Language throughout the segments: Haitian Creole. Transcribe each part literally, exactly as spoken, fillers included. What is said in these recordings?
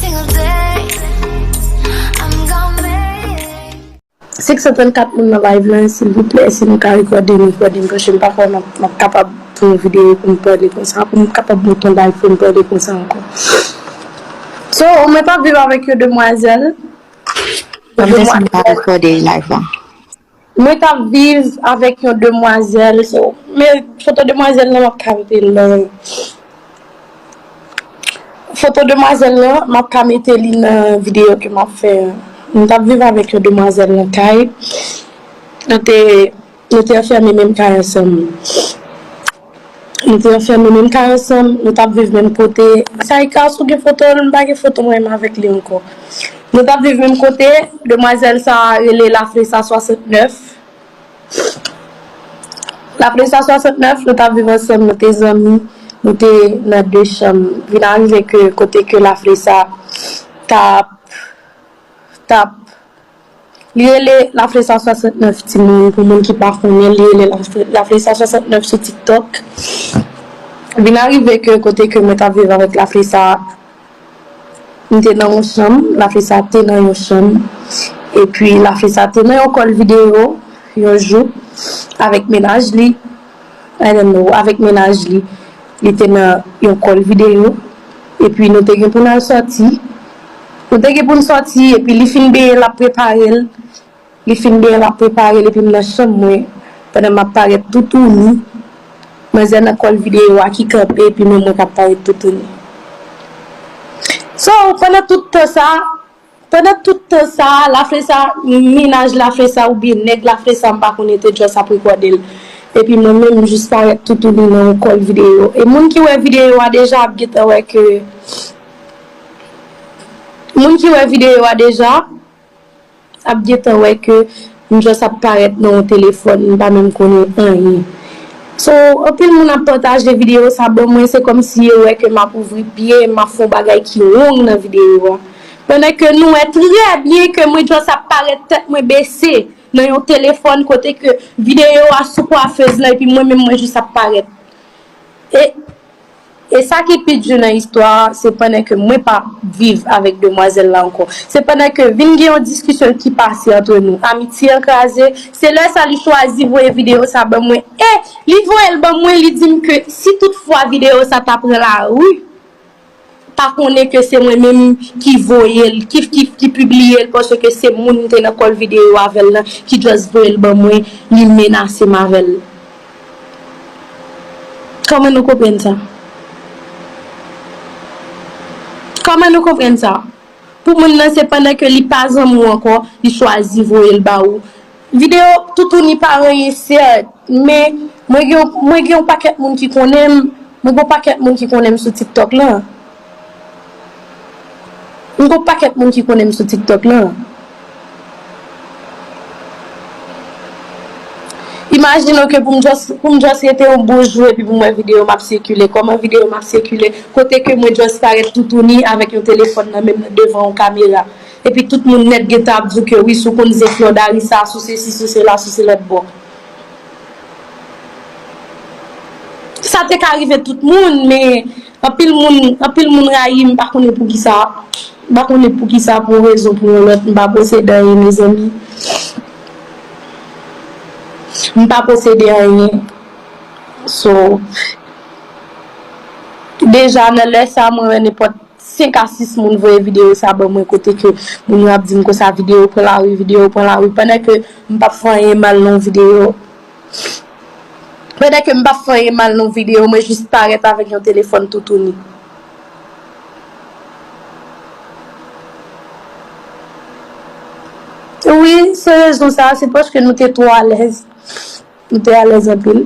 Single day, I'm gonna make it. Senk san trannkat moun nan live lan, silvouplè, si nou ka rekòde m, rekòde m, paske m pa kwè m ap, m ap kapab pran yon videyo pou m pale konsa, pou m kapab monte yon live pou m pale konsa ankò. So, mwen t ap viv avèk yon demwazèl. Yon demwazèl. Mwen pa rekòde live lan. Mwen t ap viv avèk yon demwazèl, so, men foto demwazèl lan m ap ka mete l nan, foto demwazèl lan, m ap ka mete li nan videyo ke m ap fè. M t ap viv avèk yon demwazèl nan kay. Nou te, nou te anfèmen menm kay ansanm. Nou te anfèmen menm kay ansanm, nou t ap viv menm kote. Saïka, si w gen foto l, m pa gen foto mwen menm avèk li ankò. Nou t ap viv menm kote, demwazèl sa a rele Laflesa swasantnèf. Laflesa swasantnèf, nou t ap viv ansanm, nou te zanmi, nou te nan de chanm. Vin arive ke kote ke Laflesa t ap, t ap, li rele Laflesa swasantnèf, timoun, pou moun ki pa konnen, li rele Lafle-, Laflesa swasantnèf sou TikTok. Vin arive ke kote ke mwen t ap viv avèk Laflesa, m te nan yon chanm, Laflesa te nan yon chanm, epi Laflesa te nan yon kòl videyo yon jou avèk mennaj li, I don't know, avèk mennaj li, li te nan yon kòl videyo, epi nou te gen pou n al sòti, nou te gen pou n sòti, epi li fin benyen l ap prepare l, Li fin benyen l ap prepare l epi m nan chanm mwen, pandan m ap parèt toutouni. Manzè nan kòl videyo a ki kanpe epi mwen, mwen k ap parèt toutouni. So, pandan tout tan sa, pandan tout tan sa, Laflesa, mennaj Laflesa oubyen nèg Laflesa, m pa konnen, te just ap rekòde l. Epi mwen menm, m jis parèt toutouni nan yon kòl videyo. E moun ki wè videyo a deja ap gentan wè ke, moun ki wè videyo a deja, ap gentan wè ke m just ap parèt nan yon telefòn, m pa menm konnen anyen. So, anpil moun ap pataje videyo sa ban mwen, se kòmsi yo wè ke m ap ouvri pye, m ap fè yon bagay ki wrong nan videyo a. Pandan ke nou wè trè byen ke mwen just ap parèt tèt mwen bese nan yon telefòn kote ke videyo a sou kwafez lan, epi mwen menm mwen jis ap parèt. E E sa ki pi di nan istwa a, se pandan ke mwen pa viv avèk demwazèl la ankò. Se pandan ke vin gen yon diskisyon ki pase antre nou. Amitye an kraze. Se lè sa li chwazi voye videyo sa ban mwen. E li voye l ban mwen, li di m ke si toutfwa videyo sa ta pran lari, pa konnen ke se mwen menm ki voye l, ki, ki, ki pibliye l, paske se moun m te nan kòl videyo avè l lan ki just voye l ban mwen, li menase m avè l. Kòman nou konprann sa? Kòman nou konprann sa? Pou moun nan, se pandan ke li pa zanmi w ankò, li chwazi voye l ba ou. Videyo toutouni pa anyen, sèt, men mwen gen, mwen gen yon pakèt moun ki konnen m, mwen gen yon pakèt moun ki konnen m sou TikTok lan. M gon pakèt moun ki konnen m sou TikTok lan. Imajine w ke pou m just, pou m just rete yon bon jou epi pou m wè videyo m ap sikile. Kòman videyo m ap sikile? Kote ke mwen just parèt toutouni avèk yon telefòn nan men m nan devan yon kamera. Epi tout moun nèt gentan ap di w ke wi, si w konn zen Flòdari sa, si w sesi, si w sela, si w se lòt bò. Sa te ka rive tout moun, men anpil moun, anpil moun rayi m, m pa konnen poukisa. M pa konnen poukisa, pou yon rezon, pou yon lòt, m pa posede anyen, mezanmi. M pa posede anyen. So, deja nan lè sa, mwen wè nenpòt senk a sis moun voye videyo sa ban mwen, kote ke moun yo ap di m konsa, videyo pran lari, videyo pran lari, pandan ke m p ap fè anyen mal nan yon videyo. Pandan ke m p ap fè anyen mal nan yon videyo, mwen jis parèt avèk yon telefòn toutouni. Wi, se rezon sa, se paske nou te twò alèz. Nou te alèz anpil.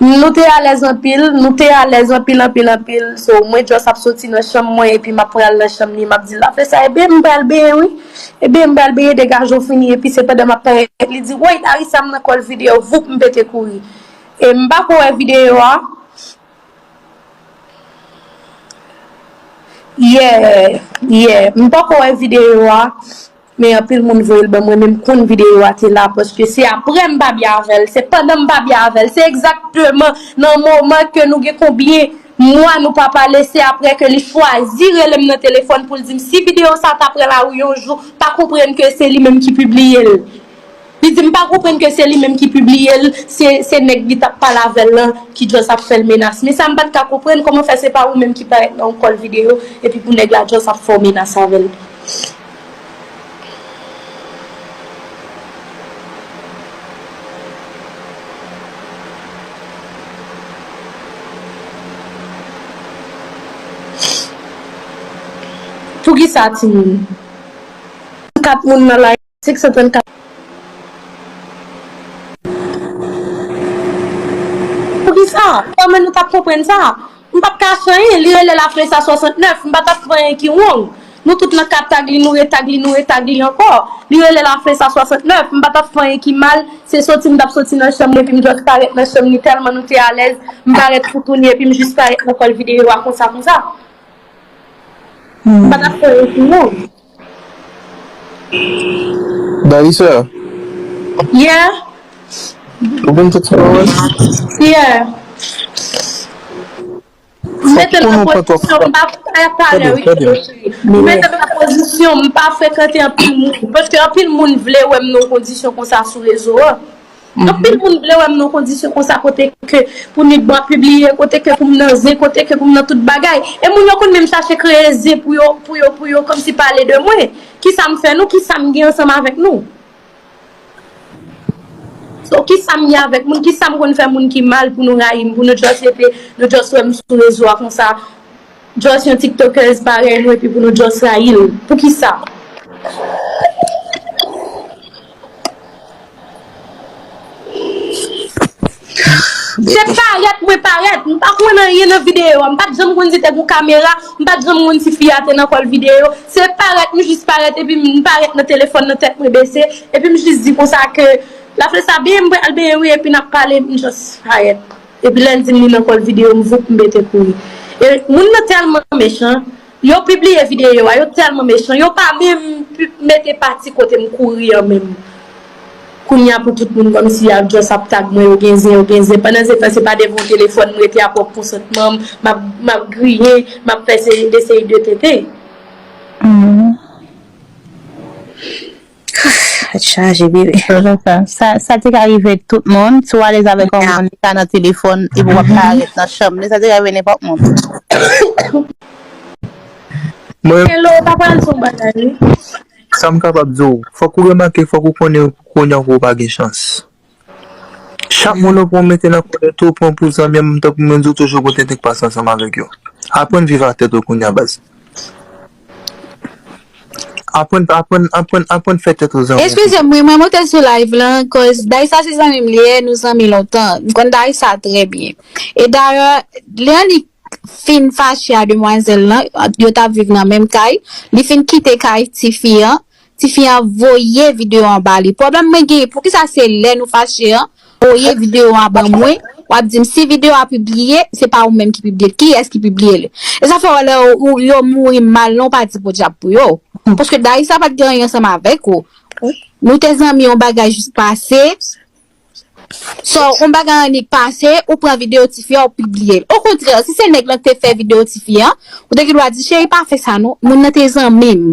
Nou te alèz anpil, nou te alèz anpil, anpil, anpil. So, mwen just ap soti nan chanm mwen, epi m ap pral nan chanm li, m ap di l, "Laflesa, ebyen m pral benyen, wi. Ebyen m pral benyen, degaje w fini." Epi se pandan m ap parèt, li di, "Woy, Larisa, m nan kòl videyo," voup, m pete kouri. E m pa ko wè videyo a. Yeah, yeah. M poko wè videyo a, men anpil moun voye l ban mwen, men m konn videyo a te la, paske se apre m pa byen avè l, se pandan m pa byen avè l, se egzakteman nan moman ke nou gen konbyen, mwa nou pa pale, se apre ke li chwazi rele m nan telefòn pou l di m si videyo sa ta pran lari yon jou, pa konprann ke se li menm ki pibliye l. Li di m pa konprann ke se li menm ki pibliye l, se, se nèg li t ap pale avè l lan ki just ap fè l menas. Men sa m pa t ka konprann, kòman fè se pa ou menm ki parèt nan yon kòl videyo, epi pou nèg la just ap fè w menas avè l. Poukisa timoun? Kat moun nan la. Senk san trannkat. Poukisa? Kòman nou t ap konprann sa? M p ap ka fè anyen. Li rele l apre sa swasantnèf. M pa t ap fè anyen ki wrong. Nou tout nan ka tag li, nou retag li, nou retag li ankò. Li rele l apre sa swasantnèf. M pa t ap fè anyen ki mal. Se soti m t ap soti nan chanm li, epi m just parèt nan chanm li tèlman nou te alèz. M parèt toutouni, epi m just parèt nan kòl videyo a konsa, konsa. M pa t ap fè anyen ki wrong. Darissa. Yeah. Ou konn tout sa w wè? Yeah. M mete m nan pozisyon, m pa fè talè, wi. M mete m nan pozisyon, m pa frekante anpil moun. Paske anpil moun vle wè m nan yon kondisyon konsa sou rezo a. Anpil moun vle wè m nan kondisyon konsa kote ke pou nèg bò pibliye, kote ke pou m nan zen, kote ke pou m nan tout bagay. E moun yo konn menm chache kreye zen pou yo, pou yo, pou yo kòmsi pale de mwen. Kisa m fè nou? Kisa m gen ansanm avèk nou? So, kisa m gen avèk moun? Kisa m konn fè moun ki mal pou nou rayi m, pou nou just rete, nou just wè m sou rezo a konsa? Just yon tiktokèz parèy nou epi pou nou just rayi l. Poukisa? Se parèt mwen parèt. M pa konn anyen nan videyo a. M pa t janm konn si te gon kamera. M pa t janm konn si fi a te nan kòl videyo. Se parèt, m jis parèt epi m parèt nan telefòn nan tèt mwen bese. Epi m jis di konsa ke lafle sa benyen, m pral benyen wi epi n ap pale, m just parèt. Epi lè l di m li nan kòl videyo, m voup m mete kouri. E moun nan tèlman mechan, yo pibliye videyo a, yo tèlman mechan, yo pa menm pi- mete pati kote m kouri an menm. Kounye a pou tout moun kòmsi y ap just ap tag mwen, yo gen zen, yo gen zen. Pandan se tan, se pa devan yon telefòn m rete a pwòp konsantman m, m ap, m ap griyen, m ap fè seri de seri de tenten. Tèt chaje, bebe. Sa, sa, sa te ka rive tout moun. Si w alèz avèk yon moun, li ka nan telefòn, epi w ap parèt nan chanm li. Sa te ka rive nenpòt moun. Mwen, Hello, pa pral son bagay, wi. Sa m kapab di w, fòk ou remake, fòk ou konnen kounye a ankò ou pa gen chans. Chak moun ou pran mete nan kòlè tou, ou pran pou zanmi, an menm tan pou mwen di w toujou gon tenten k pase ansanm avèk yo. Aprann viv ak tèt ou kounye a, baz. Aprann, aprann, aprann, aprann fè tèt ou zanmi. Eskize m, wi, mwen monte sou live lan, cause Darissa se zanmi m li ye, nou zanmi lontan. M konn Darissa trè byen. E dayè, lè li fin fache a demwazèl lan, yo t ap viv nan menm kay, li fin kite kay tifi an, tifi an voye videyo an ba li. Pwoblèm mwen genyen, poukisa se lè nou fache an, voye videyo a ban mwen, w ap di m si videyo a pibliye, se pa ou menm ki pibliye l. Kiyès ki pibliye l? E sa fè w wè lè ou, yo mouri mal, non, w pa di podyab pou yo. Paske Darissa pa t gen anyen ansanm avèk ou. Nou te zanmi, yon bagay jis pase. So, yon bagay annik pase, ou pran videyo tifi a, ou pibliye l. Okontrè, si se nèg lan ki te fè videyo tifi a, ou te gen dwa di, cheri, pa fè sa non, moun nan te zanmi m.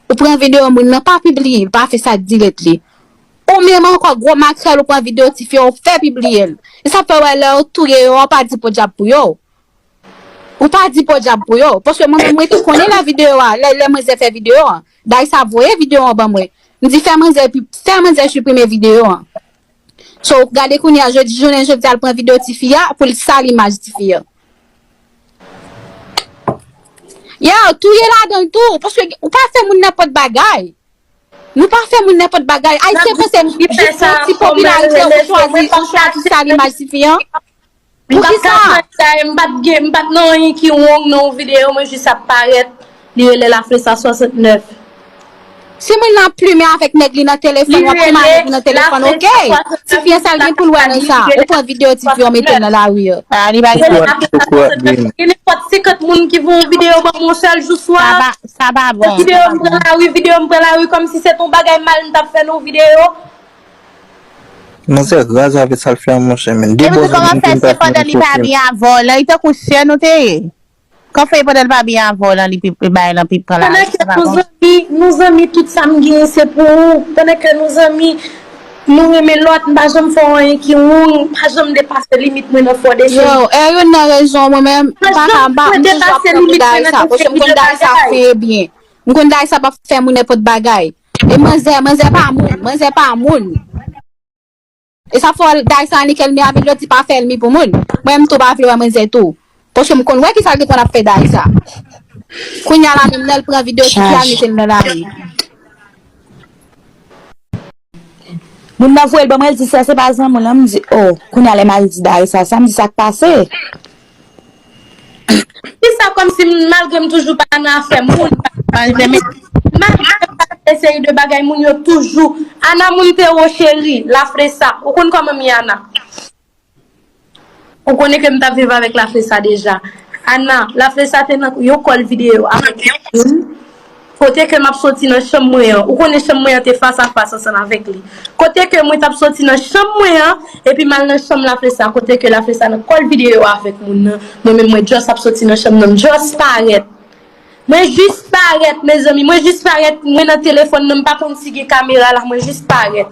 Ou pran videyo moun nan, pa pibliye l, pa fè sa, delete li. Ou menm ankò, gwo makrèl, ou pran videyo tifi a, ou fè pibliye l. E sa fè w wè lè yo touye yo, w pa di podyab pou yo. Ou pa di podyab pou yo. Paske mwen menm, mwen te konnen lè videyo a, lè, lè manzè fè videyo a. Darissa voye videyo an ban mwen. M di, fè manzè, pi- fè manzè siprime videyo an. So, gade kounye a, jodi, jounen jodi a, l pran videyo tifi a pou l sal imaj tifi a. Yo, touye ladan l tou, paske ou pa fè moun nenpòt bagay. Nou pa fè moun nenpòt bagay. Ayisyen panse jis pou ti popilarite, ou chwazi, ou chwazi sal imaj tifi an. Poukisa? M pa t gen, m pa t nan anyen ki wrong nan yon videyo, mwen jis ap parèt. Li rele Laflesa swasantnèf. Si moun nan ap plimen avèk nèg li nan telefòn, w ap plimen avèk li nan telefòn, oke. Tifi an, sa l gen pou l wè nan sa? Ou pran videyo tifi an, w mete l nan lari a. Ah, li pa gen. Gen nenpòt senkant moun ki voye yon videyo ban mwen yon sèl jou swa. Sa pa, sa pa bon. Videyo m pran lari, videyo m pran lari, kòmsi se t yon bagay mal m t ap fè nan yon videyo. Manzè raz avè sa l fè a, monchè, men. Epi tou kòman fè se pandan li pa byen avè w lan, li tankou sè nou te ye? Kòman fè pandan li pa byen avè w lan, li pi, li bay lan pi pran la. Pandan ke nou zanmi, nou zanmi, tout sa m genyen se pou ou. Pandan ke nou zanmi, nou renmen lòt, m pa janm fè w anyen ki wrong, m pa janm depase limit mwen nan fè w de chéri. Yo, e youn nan rezon mwen menm, m pa ka, m pa, m toujou ap pran pou Darissa, paske m konn Darissa fè byen. M konn Darissa p ap fè moun nenpòt bagay. E manzè, manzè pa moun, manzè pa moun. E sa fè Darissa annik ènmi avè l, yo di pa fè ènmi pou moun. Mwen menm tou pa vle wè manzè tou. Paske m konn wè kisa l te konn ap fè Darissa. Kounye a la menm lè l pran videyo, tout la mete l nan lari. Moun nan voye l ban mwen, l di sa se pa zanmi w lan. M di, oh, kounye a lè m al di Darissa sa, m di sa k pase. Kisa kòmsi m, malgre m toujou pa nan afè moun, malgre m pa fè seri de bagay moun yo toujou. Ana moun te wo cheri, Lafresa. Ou konn kòman m ye Ana? Ou konnen ke m t ap viv avèk Lafresa deja. Ana, Lafresa te nan yon call videyo avèk yon moun. Kote ke m ap soti nan chanm mwen an. Ou konnen chanm mwen an te fas a fas ansanm avèk li. Kote ke mwen t ap soti nan chanm mwen an, epi m al nan chanm Lafresa, kote ke Lafresa nan call videyo avèk moun nan. Mwen menm mwen just ap soti nan chanm nan, m just parèt. Mwen jis parèt, mezanmi, mwen jis parèt, mwen nan telefòn nan, m pa konn si gen kamera la, mwen jis parèt.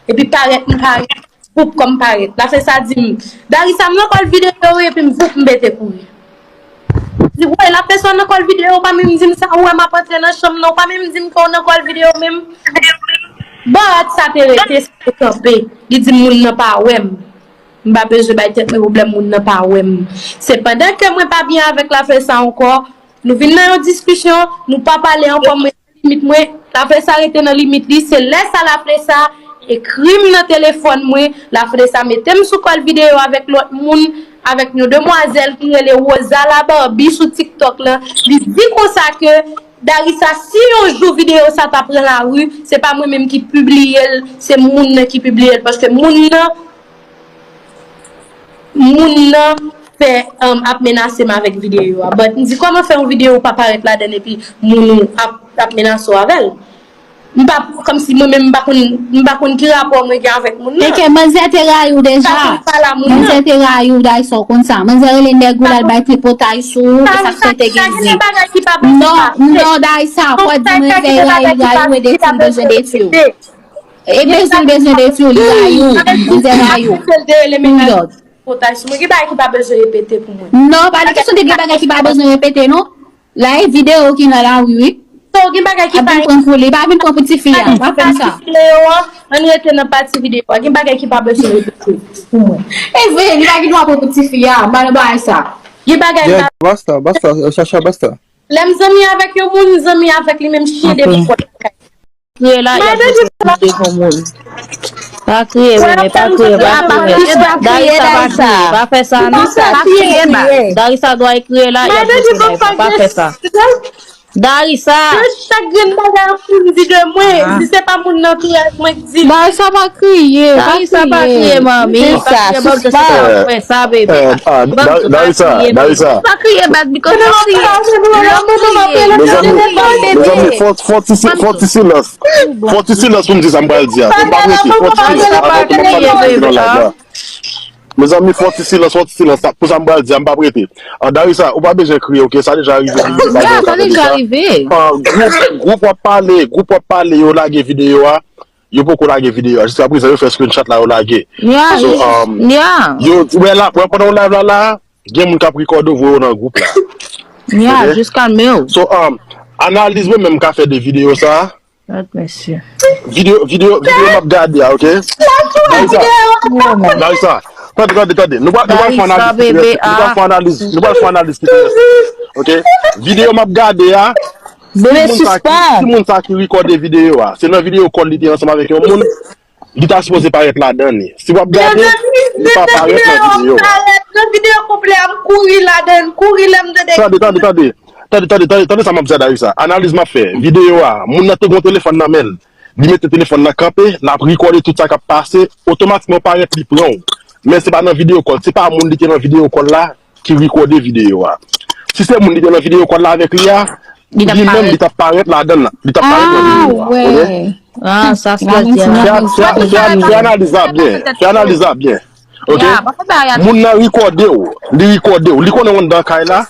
Epi parèt, m parèt. Voup kòm parèt. Lafresa di m, Darissa, m nan call videyo wi, epi m voup, m pete kouri. Di, woy, Lafresa nan call videyo, ou pa menm di m sa, ou wè m ap antre nan chanm nan, ou pa menm di m ke w nan call videyo menm. Bòt sa te rete, sa te kanpe. Li di m, moun nan pa wè m. M pa bezwen bay tèt mwen pwoblèm, moun nan pa wè m. Se pandan ke mwen pa byen avèk Lafresa ankò, nou vin nan yon diskisyon, nou pa pale ankò, mwen limit mwen, Lafresa rete nan limit li, se lè sa Lafresa ekri m nan telefòn mwen, Lafresa mete m sou call videyo avèk lòt moun, avèk yon demwazèl ki rele Rosa la Barbie sou TikTok lan, li di konsa ke Darissa, si yon jou videyo sa ta pran lari, se pa mwen menm ki pibliye l, se moun nan ki pibliye l, paske moun nan moun nan fè, um, ap menase m avèk videyo a. But m di, kòman fè yon videyo ou pa parèt ladan l epi moun ou ap, ap menase w avè l? M pa, kòmsi mwen menm m pa konn, m pa konn ki rapò mwen gen avèk moun nan. Enke manzè te rayi w deja. Manzè te rayi w, Darissa, w konn sa. Manzè rele nèg ou l al bay tripotay sou ou, e sa k fè te gen zen. Non, non, Darissa, fò di manzè rayi w, rayi w, e detwi l, bezwen detwi w. E bezwen, bezwen detwi w, li rayi w. Manzè rayi w. Pou lòt. Potaj sou mwen, gen bagay ki pa bezwen repete pou mwen. Non, pa de kesyon de gen bagay ki pa bezwen repete, non. La, e videyo ki nan la, wi, wi. So, gen bagay ki pa vin pran pou li, pa vin pran pou tifi a, pa fè m sa. Videyo a, ann rete nan pati videyo a. Gen bagay ki pa bezwen repete pou mwen. E vre, li pa gen dwa pran pou tifi a, m pa nan bagay sa. Gen bagay. Yeah, basta, basta, Chacha, basta. Lè m zanmi avèk yon moun, m zanmi avèk li menm chyen depi pòt lakay. Kriye la, y ap mete moun devan moun. Pa kriye, meme, pa kriye, pa kriye. Darissa, pa kriye, pa fè sa, non. Darissa dwe kriye la, y ap mete bay, pa fè sa. Darissa. Chak grenn bagay yon moun di de mwen, si se pa moun nan antouraj mwen k di l. Darissa, pa kriye, pa kriye, manmi. Pa kriye, Bob, se sa w ap fè sa, bebe. Darissa, Darissa. Pa kriye, bad, because lè w kriye, lè w kriye, mezanmi, fò ti silans. Fò ti silans pou m di sa m pral di a. M p ap rete. Fò ti silans. Mezanmi, fò ti silans, fò ti silans. Pou sa m pral di a, m p ap rete. An, Darissa, ou pa bezwen kriye, oke? Sa deja rive. Sa deja rive. Gwoup, gwoup w ap pale, gwoup w ap pale, yo lage videyo a. Yo poko lage videyo a. Jiskaprezan, yo fè screenshot la, yo lage. So, um, yo, wè la, wè pandan w live la, la, gen moun k ap rekòde w, voye w nan gwoup la. Yeah, just kalme w. So, um, analiz mwen menm ka fè de videyo sa. Lòt mesye. Videyo, videyo, videyo m ap gade a, oke? Darissa, tande, tande, tande. Nou pral, nou pral fè analiz ki pi rèd. Nou pral fè analiz, nou pral fè analiz ki pi rèd. Oke? Videyo m ap gade a, si moun sa ki, si moun sa ki rekòde videyo a, se nan videyo call li te ansanm avèk yon moun. Li ta sipoze parèt ladan li. Si w ap gade, li pa parèt nan videyo a. Nan videyo konplè a, m kouri ladan l, kouri lè m tande. Tande, tande, tande. Tande, tande, tande, tande sa m ap di a Darissa. Analiz m ap fè. Videyo a, moun nan te gen yon telefòn nan men l. Li mete telefòn nan kanpe, l ap rekòde tout sa k ap pase, otomatikman parèt li pran w. Men se pa nan videyo call, se pa moun li te nan videyo call la ki rekòde videyo a. Si se moun li te nan videyo call la avèk li a, li menm li t ap parèt ladan l, li t ap parèt nan videyo a. Oke? Ah, sa Fleur di a la. Fè, fè, fè, fè analiz la byen. Fè analiz la byen. Ok? Moun nan rekòde w. Li rekòde w. Li konnen w anndan kay la.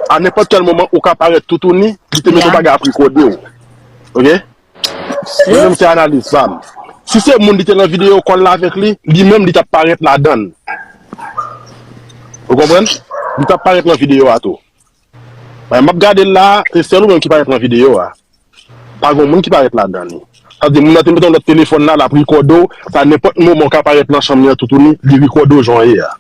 A nenpòt kèl moman, ou ka parèt toutouni. Li te mete yon bagay ap rekòde w. Ok? Mwen menm se analiz pa m. Si se moun li te nan videyo kòl la avèk li, li menm li t ap parèt ladan l. Ou konprann? Li t ap parèt nan videyo a tou. Mwen, m ap gade l la, se sèl ou menm ki parèt nan videyo a. Pa gen moun ki parèt ladan li. Sa vle di, moun nan te mete yon lòt telefòn la, l ap rekòde w, sa nenpòt moman w ka parèt nan chanm li an toutouni, li rekòde w jan w ye a.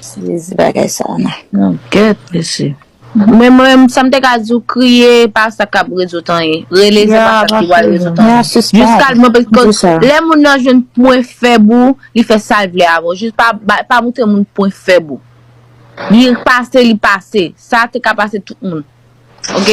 Sezi bagay sa a non. Non, gèt, mesye. Mwen menm, sa m te ka di w, kriye pa sa k ap rezout anyen. Rele, se pa sa ki pral rezout anyen. Jiska l mwen, paske lè moun nan jwenn pwen fèb ou, li fè sa l vle avè w. Jis pa, pa, pa montre moun pwen fèb ou. Li pase, li pase. Sa te ka pase tout moun. Ok?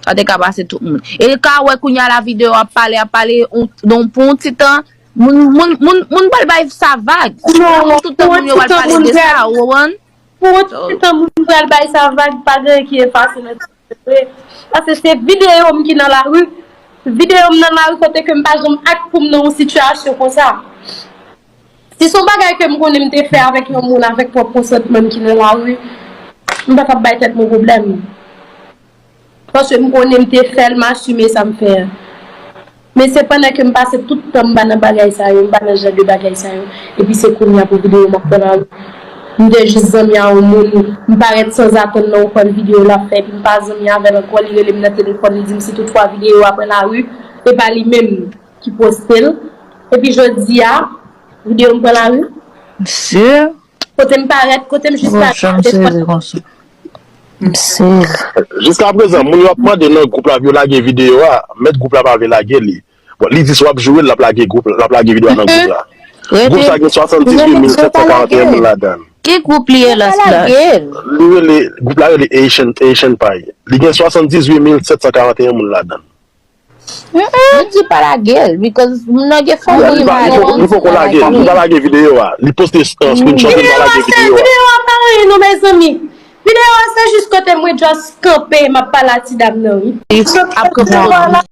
Sa te ka pase tout moun. E l ka wè kounye a la videyo ap pale, ap pale, yon, pou yon ti tan, moun, moun, moun, moun pral bay sa vag. Tout tan moun yo pral pale de sa, ou konprann? Pou yon ti tan moun pral bay sa vag, pa gen anyen ki efase nan ti vre. Paske se videyo m ki nan lari. Videyo m nan lari kote ke m pa janm ak pou m nan yon sitiyasyon konsa. Si se yon bagay ke m konnen m te fè avèk yon moun, avèk pwòp konsantman m ki nan lari, m pa t ap bay tèt mwen pwoblèm. Paske m konnen m te fè l, m asime sa m fè a. Men se pandan ke m pase tout tan m pa nan bagay sa yo, m pa nan jan de bagay sa yo. Epi se kounye a pou videyo m ap pran lari. M te jis zanmi a yon moun, m parèt sanzatann nan yon kòn videyo l ap fè, epi m pa zanmi avè l ankò, li rele m nan telefòn, li di m si toutfwa videyo a pran lari, e pa li menm ki poste l. Epi jodi a, videyo m pran lari. Mesye. Kote m parèt, kote m jis parèt. Bon, chanm sezi konsa. Mesye. Jiska prezan, moun yo ap mande nan gwoup la pou yo lage videyo a, mèt gwoup la pa vle lage li. Bon, li di si w ap joure l, l ap lage gwoup, l ap lage videyo a nan gwoup la. Gwoup sa gen swasanndizuit mil sèt san karanteyen moun ladan l. Ki gwoup li ye la, Splash? Li rele, gwoup la rele Haitian, Haitian Pie. Li gen swasanndizuit mil sèt san karanteyen moun ladan l. Mwen di pa lage l, because moun nan gen fanmi. Li poko lage l, li pa lage videyo a. Li poste screenshot, li pa lage videyo a. Videyo a pa anyen non, mezanmi. Videyo a se jis kote mwen just kanpe, m ap pale a ti dam nan, wi. Ap kanpe.